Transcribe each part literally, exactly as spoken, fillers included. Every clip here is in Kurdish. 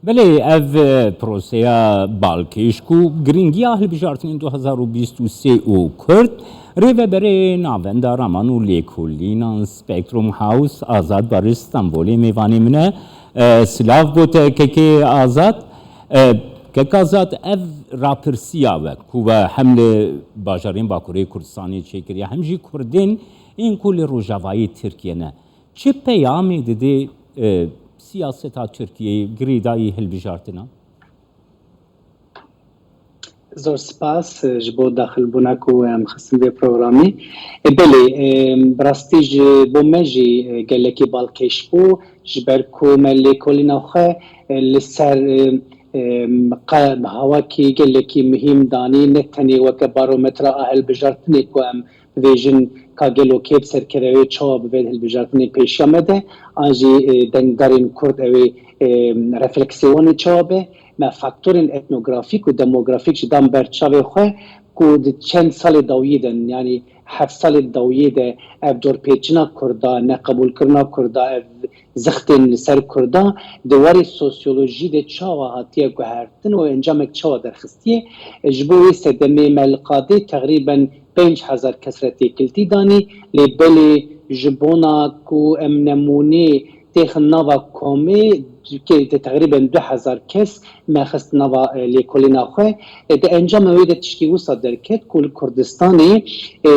Belê, ev proseya balkêş ku giringiya hilbijartinên du hezar û bîst û sê û Kurd, rêveberê Navenda Raman û Lêkolînan Spectrum House, Azad Barış Stenbolê mêvanê min e. E, silav bo te kekê Azad. E, kek Azad, ev rapirsiya we ku we hem li bajarên Bakurê Kurdistanê çêkiriye, hem jî Kurdên ên ku li rojavayê Tirkiye ne, çi peyamê dide, e, siyaseta Tirkiyeyê girêdayî hilbijartina? Zor spas, e, ji bo daxilbûna ku em xistin vê programî. E, belê, e, bi rastî ji bo me jî, e, gelekî balkêş bû, ji ber ku me lêkolîna xwe, e, li ser, e, e, qe-, hawakî gelekî muhîm danî, ne tenê weke barometra a hilbijartinê ku em bibêjin ka gelo kê bi ser kerewê çawa bi vê hilbijartinê pêşiya me de, an jî, e, dengdarên Kurd ew ê, e, refleksiyê wan ê çawa be, me faktorên etnografîk û demografîk jî dan ber çavê xwe ku di çend salê dawiyê de, yanî heft salê dawiyê de ev dorpêçina Kurda, neqebûlkirina Kurda, ev zixtên li ser Kurda di warê sosyolojî de çawa hatiye guhertin û encamek çawa derxistiye. Ji bo wê sedemê me li qadê teqrîben pênc hezar kes re têkiltî danî, lê belê ji bona ku em nemûnê têxin nava komê, ke te teqrîben du hezar kes me xist nava, e, lêkolîna xwe. E, di encama wê de tişkî wisa derket ku li Kurdistanê, e,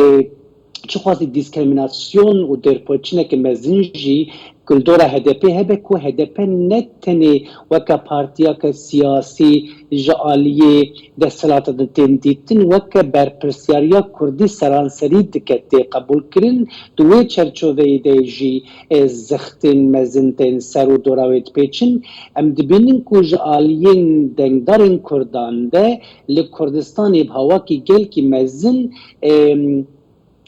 çiqasî diskriminasyon û dêrpêçineke mezin jî ku li dora H D P hebe, ku H D P ne tenê weke partiyeke siyasî ji aliyê desthilata de tên dîtin, weke berpirsyariya Kurdî seranserî dike tê qebûlkirin. Di wê çerçoveyê de jî, e, zextên mezin tên ser û dora wê dipêçin. Em dibînin ku ji aliyên dengdarên Kurdan de li Kurdistanê bi hawakî gelkî mezin, e,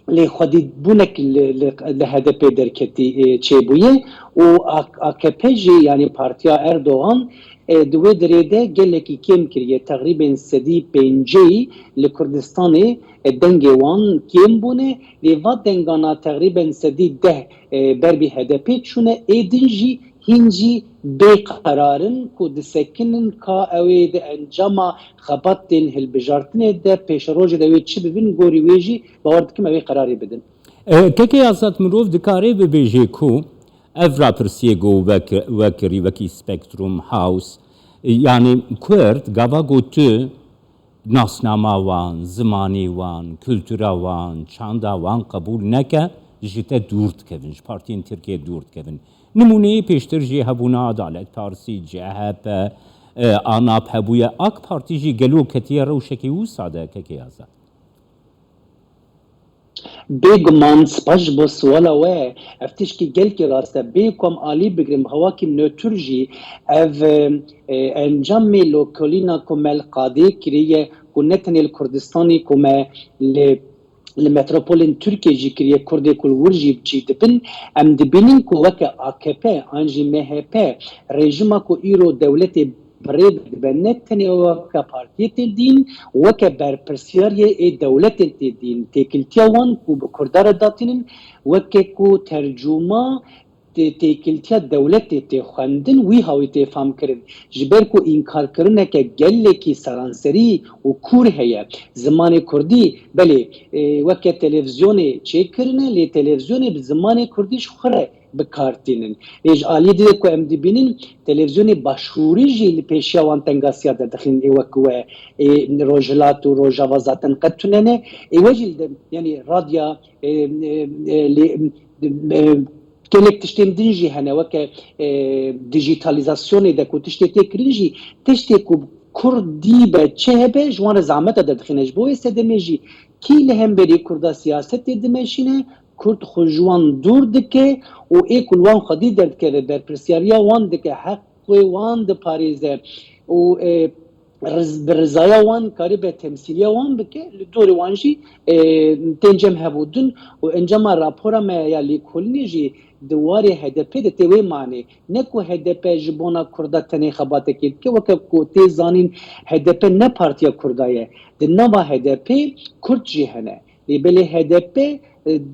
lê xwedîbûnek li, li, li H D P derketî, e, çêbûye û A K P jî, yanî Partiya Erdogan, e, di wê dirê de gelekî kêm kiriye. Teqrîbên sedî pêncî li Kurdistanê, e, dengê wan kêm bûne. Lê va dengana teqrîben sedî deh, e, ber bi H D P çûne. Ê din jî hîn jî bê qerar in ku disekinin ka ew ê di encama xebatên hilbijartinê de pêşerojê de wê çi bibin, gorî wê jî bawer dikim ew ê qerarê bidin. E, kekê Azad, mirov dikare bibêje ku ev rapirsiyê ku we ki-, we kirî wekî Spectrum House, e, yanî Kurd gava ku tu nasnama wan, zimanê wan, kultura wan, çanda wan qebûl neke, ji te dûr dikevin, ji partiyên Tirkiyê dûr dikevin. Nimûneyê pêştir jî hebûna Adalet Partisi, C H P, e, ANAP hebûye. AK Partî jî gelo ketiye rewşekî wisa de, kekê Azad? Bêguman, spas ji bo siwala we. Ev tişkî gelkî rast e. Bê ku em alî bigirin, bi hawakî nötr jî ev, e, encamê lêkolîna ku me li qadê kiriye, ku ne tenê li Kurdistanê, ku me li, li metropolên Tirkiyê jî kiriye, Kurdê ku li wir jî cî dibin, em dibînin ku weke A K P an jî M H P, rejîma ku îro dewletê bi rê dibe, ne tenê weke partiyê tê dîn, weke berpirsiyariyê ê dewletê tê dîn. Têkiltiya wan ku bi Kurda re datînin, weke ku tercûma tê-, têkiltiya dewletê tê xwendin, wî hawî tê famkirin. Ji ber ku înkarkirineke gelekî seranserî û kûr heye, zimanê kurdî, belê, e, weke televîzyonê çêkirine, lê televîzyonê bi zimanê kurdî ji xwe re bi kar tînin. Ê ji aliyê dî de ku em dibînin, televîzyonê başûrî jî li pêşiya wan tengasiya derdixînin, ê wek we, ê Rojhilat û Rojava zaten qet tune ne. Ê we jî li de, yanî radya, ê, ê, ê, lê, ê, gelek tiştên din jî hene, weke, ê, dijîtalîzasyonê de ku tiştê tê kirin jî, tiştê ku Kurd dî be çi hebe, ji wan re zehmet e derdixîne. Ji bo wê sedemê jî kî li hemberî Kurda siyasetê dimeşîne, Kurd xwe ji wan dûr dike û ê ku li wan xwedî derdikeve, berpirsiyariya wan dike, heqê wan diparêze û, e, riz-, bi rizaya wan karibe temsîliya wan bike, li dorê wan jî, e, tên cem hevûdin û encama rapora me ya lêkolînê jî di warê H D P de tê wê manê. Ne ku H D P ji bona Kurda tenê xebatekê dike, weke ku tê zanîn H D P ne partiya Kurda ye. Di nava H D P Kurd jî hene. Lê belê H D P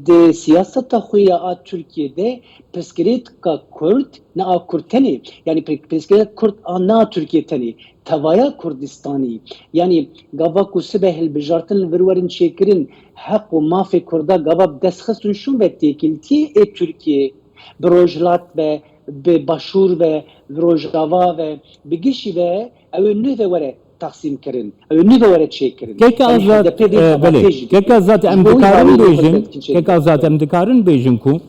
Di siyaseta xwe ya a Tirkiyê de pirsgirêka Kurd ne a Kurd tenê, yanî pir-, pirsgirêka Kurd a ne a Tirkiyê tenê, tevaya Kurdistanî, yanî gava ku sibe hilbijartin li vir werin çêkirin, heq û mafê Kurda gava bi dest xistin şûn ve têkiltiyê ê Tirkiyê, bi Rojhilat ve, bi Başûr ve, bi Rojava ve, bi gişî ve ew ê nû ve were teqsîmkirin, ew ê nû ve were çêkirin. Kek Yanî Azad, H D P vê e, xebatê belê. Jî Kek dike. Azad, em Ji bo wî dikarin dawî li bêjin, Kurd Kek Azad, em dikarin bêjin ku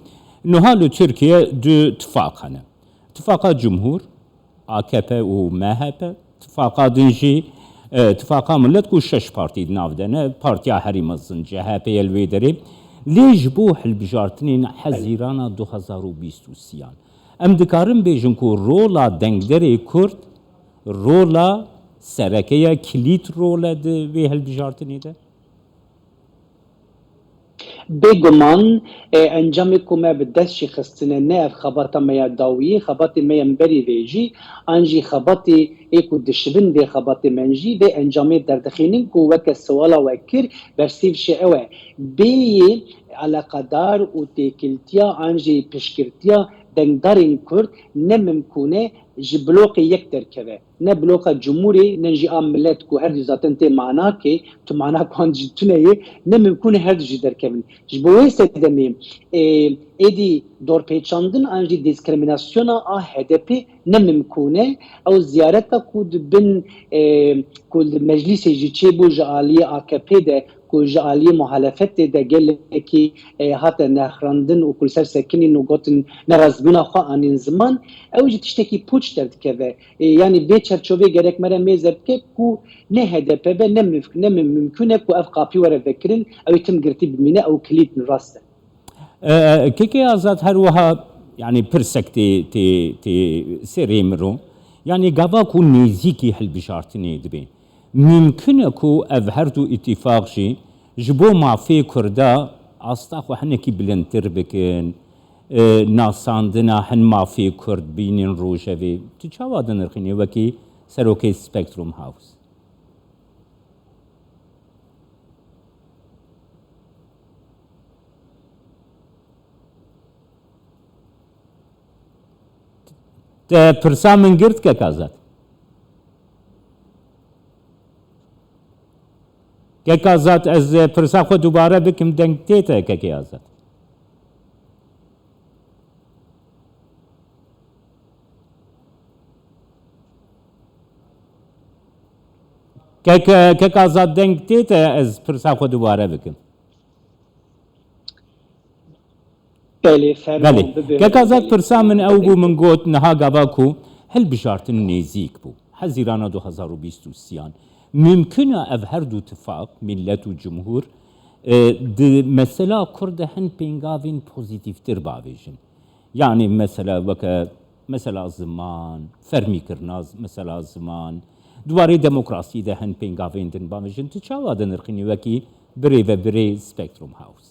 niha li Tirkiye du tifaq hene. Tifaqa Cumhur, A K P û M H P, tifaqa din jî, e, tifaqa Millet ku şeş partî di nav de ne, partiya herî mezin C H P ye li wê derê. Lê ji bo hilbijartinên Hezîrana du hazar û bîst û sêyan, em dikarin bêjin ku rola dengderê Kurd rola sereke ye, kilît rol e di vê hilbijartinê de? Bêguman, e, encamê ku me bi dest jî xistine, ne ev xebata me ya dawiyê, xebatê me yên berî vê jî, an jî xebatê ê ku dişibin vê xebatê me jî vê encamê derdixînin ku weke siwala we kir, bersîv jî ew e. Bêyî eleqedar û têkiltiya an jî piştgirtiya dengdarên Kurd ne mimkûn e ji bloqê yek derkeve. Ne bloka Cumhurê, ne jî a Millet ku her du zaten tê manakê, tu manak wan jî tune ye, ne mimkûn e her du jî derkevin. Ji bo wê sedemê, e, êdî dorpêçandin an jî diskriminasyona a H D P ne mimkûn e. Ew ziyareta ku di bin, e, ku li meclîsê jî çêbû ji aliyê A K P de, ku ji aliyê muhalefetê de gelekî, e, hate nexrandin û ku li ser sekinîn û gotin nerazîbûna xwe anîn ziman, ew jî tiştekî pûç derdikeve. E, yanî vê çerçovê gerek me re mêze bike ku ne H D P be, ne mimk-, ne mim-, mimkûn e ku ev qapî were vekirin, ew ê tim girtî bimîne, ew kilît in, rast e. E, Kekê Azad, her wiha, yanî pirsek tê, tê, tê serê min ro. Yanî gava ku nêzîkî hilbijartinê dibe, mimkun e ku ev her du îtîfaq jî ji bo mafê Kurda asta xwe hinekî bilindtir bikin, e, nasandina hin mafê Kurd bînin rojevê. Tu çawa dinirxînî wekî serokê Spectrum House? Te pirsa min girt, Kek Azad? Kek Azad, ez pirsa xwe dubare bikim, deng tê te, Kekê Azad? Kek, Kek Azad, deng tê te, ez pirsa xwe dubare bikim? Belê, fermo Belê. Bibe. Kek Azad, pirsa min ew bû, min got, niha gava ku hilbijartin nêzîk bû, Hezîrana du hazar û bîst û sêyan, mimkun e ev her du tifaq, Millet û Cumhur, e, di mesela Kurd de hin pêngavên pozîtîftir bavêjin? Yanî mesela weke mesela ziman, fermîkirina z-, mesela ziman, di warê demokrasî de hin pêngavên din bavêjin. Tu çawa dinirxînî wekî birêvebirê Spectrum House?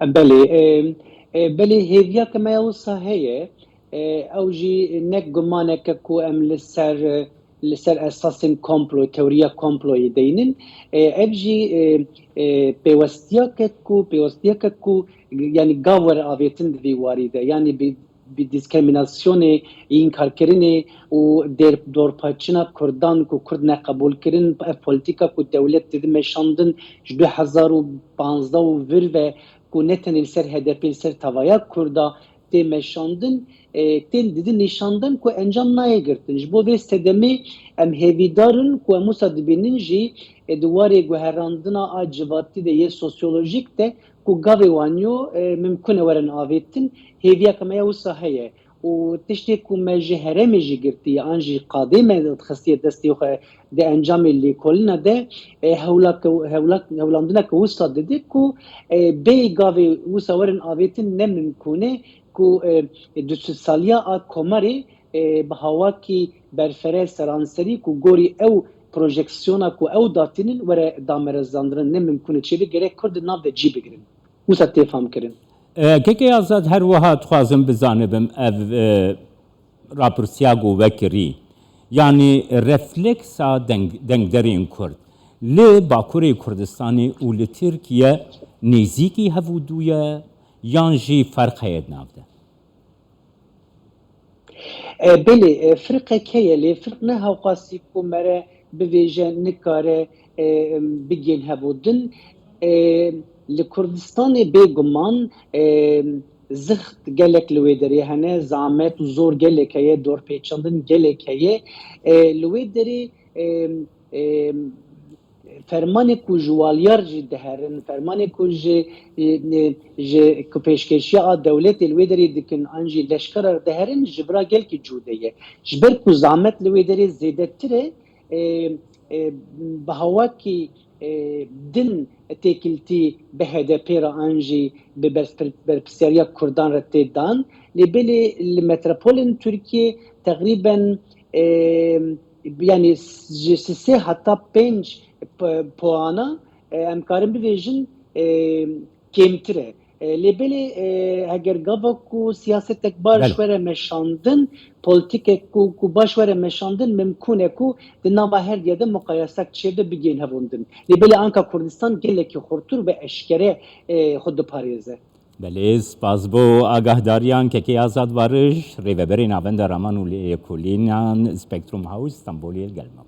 Belê, e, e, belê hêviyeke me ya wisa heye. E, ew jî ne gumaneke ku em li ser, li ser esasên komplo, teoriya komployê deynin. E, ev jî, e, e, pêwestiyeke ku, pêwestiyeke ku, yanî gav were avêtin di vî warî de. Yanî bi bi diskriminasyonê, înkarkirinê û dêr-, dorpaçina Kurdan ku Kurd neqebûlkirin, ev polîtîka ku dewlet dide meşandin ji du hezar û panzdeh û vir ve ku ne tenê li ser H D P, li ser tevaya Kurda tê meşandin, e, tên didin nîşandan ku encam nayê girtin. Ji bo vê sedemê em hêvîdar in ku em wisa dibînin jî, e, di warê guherandina a civatî de yê sosyolojîk de ku gavê wan yo, e, mimkun e werin avêtin, hêviyeke me ya wisa heye. Û tiştê ku me ji herêmê jî girtiye, an jî qadê me dixistiye destê xwe di encamê lêkolîna de, e, hewlake-, hewlak-, hewlandineke wisa dide ku, e, bê gavê wisa werin avêtin ne mimkûn e ku, e, du sed saliya a komarê, e, bi hawakî berfere seranserî ku gorî ew projeksiyona ku ew datînin were damerezandin, ne mimkûn e çêbe, gerek Kurd di nav de cî bigirin. Wisa tê famkirin. E, Kekê Azad, her wiha dixwazim bizanibim, ev, e, rapirsiya ku we kirî, yanî refleksa deng-, dengderên Kurd, Li Bakurê Kurdistanê û li Tirkiye nêzîkî hevûdû ye yan jî ferq heye di nav de? E, belê, e, firqek heye, lê firq ne hewqasî ku mere bivêje nikare, e, bigên hevûdin. E, li Kurdistanê bêguman, e, zixt gelek li wê derê hene, zamet û zor gelek heye, dorpêçandin gelek heye. E, li wê derê, e, e, fermanê ku ji walyar jî diherin, fermanê ku ji, e, e, ji ku pêşkêşiya a dewletê li wê derê dikin, an jî leşkera diherin, ji vira gelkî cûde ye. Ji ber ku zamet li wê derê zêdetir e, e, e, bi hawakî, e, din têkiltî bi H D P re an jî bi berpir-, berpirsiyariya Kurdan re tê dan. Lê belê li metropolên Tirkiyê teqrîben, e, yanî ji sisê heta pênc p-, puana, e, em karin bivêjin, e, kêmtir e. E, lê belê, e, heger gava ku siyasetek baş Belê. were meşandin, politikek ku, ku baş were meşandin, mimkûn e ku di nava her diya de muqayesek çêbe bigên hevûndin. Lê belê anka Kurdistan gelekî xurtir ve eşkere, e, xwe diparêze. Belê, spas bo agahdariyan. Kekê Azad Barış, rêveberê Navenda Raman û Lêkolînan Spektrum House, Stenbolê li gel me.